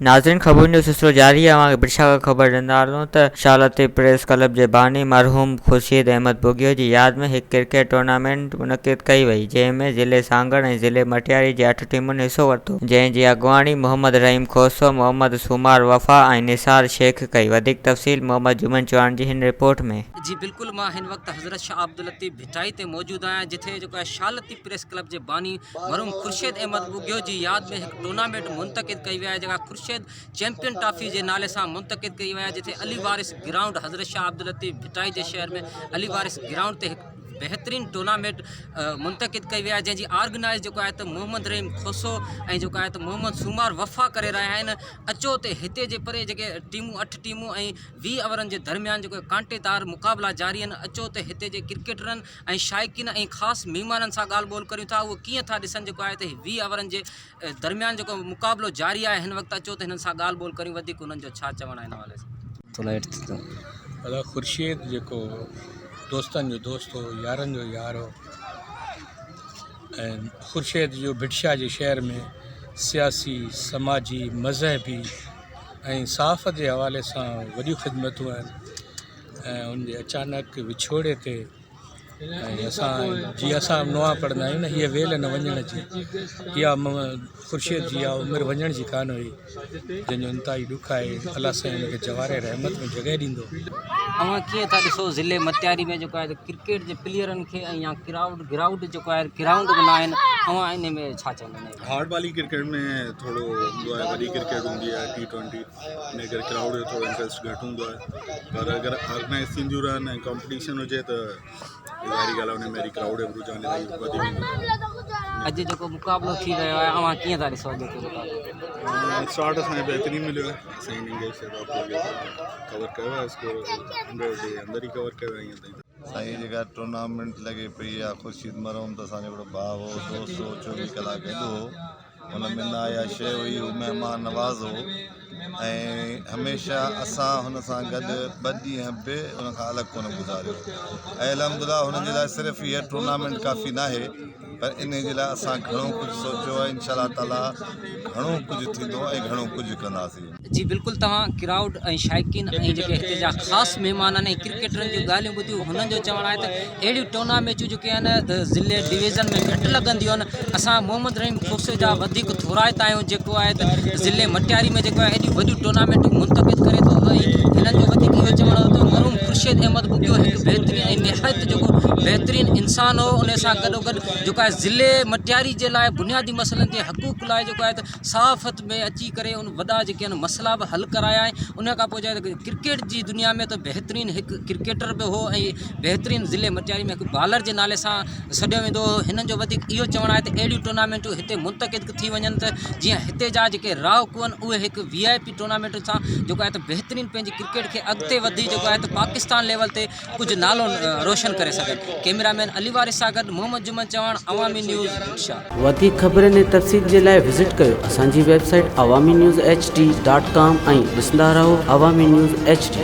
ناظرين خبرن جو سلسلو جاري آهي اوهان کي ڀٽ شاهه کان خبر ڏيندا هلون ته شاهه لطيف پريس ڪلب جي باني مرحوم خورشيد احمد ٻگهيو جي ياد ۾ هڪ ڪرڪيٽ ٽورنامينٽ منعقد ڪئي وئي جنهن ۾ ضلعي سانگهڙ ۽ ضلعي مٽياري جي اٺ ٽيمن حصو ورتو جنهن جي اڳواڻي محمد رحيم کوسو، محمد سومار وفا ۽ نثار شيخ ڪئي وڌيڪ تفصيل محمد جمن چوهاڻ جي هن رپورٽ ۾. جي بلڪل مان هن وقت حضرت شاهه عبداللطيف ڀٽائي تي موجود آهيان جتي جيڪو آهي شاهه لطيف پريس ڪلب جي باني مرحوم خورشيد احمد ٻگهيو جي ياد ۾ هڪ ٽورنامينٽ منتقد ڪئي وئي آهي جيڪا خورشيد چيمپيئن ٽرافي جي نالي سان منتقد ڪئي وئي آهي جتي علي وارث گرائونڊ حضرت شاهه عبداللطيف ڀٽائي جي شهر ۾ علي وارث گرائونڊ تي هڪ بهترين ٽورنامينٽ منتقد ڪئي وئي آهي جنهن جي آرگنائز جيڪو آهي ته محمد رحيم کوسو ۽ جيڪو آهي ته محمد سومار وفا ڪري رهيا آهن اچو ته هتي جي پري جيڪي ٽيمون اٺ ٽيمون ۽ 20 اوورن جي درميان جيڪو ڪانٽيدار مقابلا جاري آهن اچو ته هتي جي ڪرڪيٽرن ۽ شائقين ۽ خاص مهمانن سان ڳالهه ٻولهه ڪريون ٿا اهو ڪيئن ٿا ڏسن جيڪو آهي ته 20 اوورن جي درميان جيڪو مقابلو جاري آهي هن وقت اچو ته هنن سان ڳالهه ٻولهه ڪريون وڌيڪ انهن جو ڇا چوڻ آهي ان حوالي سان. ادا خورشيد جيڪو دوستن جو دوست هو يارن جو يار هو ۽ خورشيد جو ڀٽ شاهه جي شهر ۾ سياسي سماجي مذهبي ۽ صحافت جي حوالي سان وڏيون خدمتون آهن ۽ ان جي اچانڪ وڇوڙي تي ۽ اسان جي اسان نوحا پڙهندا آهيون نه هيء ويل نه وڃڻ جي اها خورشيد جي اها عمر وڃڻ جي ڪانه هئي جنهن جو انتهائي ڏک آهي الله سائين ان کي جوار رحمت ۾ جڳهه ڏيندو. اوهان ڪيئن ٿا ڏسو ضلعي مٽياري ۾ جيڪو آهي ڪرڪيٽ جي پليئرن کي ۽ يا ڪرائوڊ گرائوڊ جيڪو آهي گرائونڊ به نه آهن اوهان ان ۾ ڇا چوندا. هارڊ بالي ڪرڪيٽ ۾ ٿورو هوندو آهي وڏي ڪرڪيٽ هوندي آهي ٽي ٽوئنٽي ان ڪري ڪرائوڊ جو ٿورو انٽرسٽ گهٽ هوندو آهي پر اگر آرگنائز ٿينديون رهن ۽ ڪمپٽيشن هجي ته ظاهري ڳالهه آهي ان ۾ وري ڪرائوڊ جو رجحان الاهي وڌي ويندو اڄ جيڪو مقابلو ٿي رهيو آهي اوهان ڪيئن ٿا ڏسو اڄوڪو مقابلو؟ اسٽارٽ اسان کي بهترين مليو آهي اسان اننگ کي ڪور ڪيو آهي اسڪور هنڊريڊ جي اندر ئي ڪور ڪيو آهي هينئر تائين. سائين جيڪا ٽورنامينٽ لڳي پئي آ خورشيد مرحوم ته اسان جو هڪڙو ڀاء هو دوست هو چوويهه ڪلاڪ گڏ هو هن ۾ نه اها شيء هئي هو مهمان نواز هو ۽ هميشه اسان هن سان گڏ ٻه ڏينهن به ان کان الڳ ڪونه گذاريو ۽ الحمدلله هن جي لاء صرف هيء ٽورنامينٽ ڪافي ناهي پر انهي جي لاء اسان گهڻو ڪجهه سوچيو آهي انشاء الله تعالي گهڻو ڪجهه ٿيندو ۽ گهڻو ڪجهه ڪنداسين. جي بلڪل توهان ڪرائوڊ ۽ شائقين ۽ جيڪي هتي جا خاص مهمان آهن ۽ ڪرڪيٽرن جون ڳالهيون ٻڌيون هنن جو چوڻ آهي ته اهڙيون ٽورنامينٽون جيڪي آهن ضلعي ڊويزن ۾ گهٽ لڳنديون آهن اسان محمد رحيم کوسي جا وڌيڪ ٿورائتا آهيون جيڪو آهي ته ضلعي مٽياري ۾ جيڪو آهي ايڏيون وڏيون ٽورنامينٽون منتقد ڪري ٿو ۽ هنن جو وڌيڪ اهو چوڻ هو ته مرحوم خورشيد احمد ٻگهيو هڪ بهترين ۽ نهايت جيڪو بهترين انسان هو ان سان گڏو گڏ جيڪو آهي ضلعي مٽياري جي لاء بنيادي مسئلن جي حقوق لاء جيڪو آهي ته صحافت ۾ اچي ڪري ان وڏا جيڪي آهن مسئلا به حل ڪرايا ۽ ان کان پوء جيڪا ڪرڪيٽ جي دنيا ۾ ته بهترين هڪ ڪرڪيٽر به هو ۽ بهترين ضلعي مٽياري ۾ هڪ بالر جي نالي سان سڏيو ويندو هو هنن جو وڌيڪ اهو چوڻ آهي ته اهڙيون ٽورنامينٽون هتي منتقد ٿي وڃن ته جيئن هتي جا جيڪي رهاڪو آهن اهي هڪ وي آء پي ٽورنامينٽ سان جيڪو آهي ته بهترين پنهنجي ڪرڪيٽ کي اڳتي وڌي جيڪو آهي ته پاڪستان ليول تي ڪجهه نالو روشن ڪري سگهن. ڪئميرا مين علي وارث سان گڏ محمد جمن چوهاڻ، عوامي نيوز، ڀٽ شاهه. وڌيڪ خبرن ۽ تفصيل جي لاء وزٽ ڪيو اسان جي website Awami news H D dot com ۽ ڏسندا رهو عوامي نيوز ايڇ ڊي.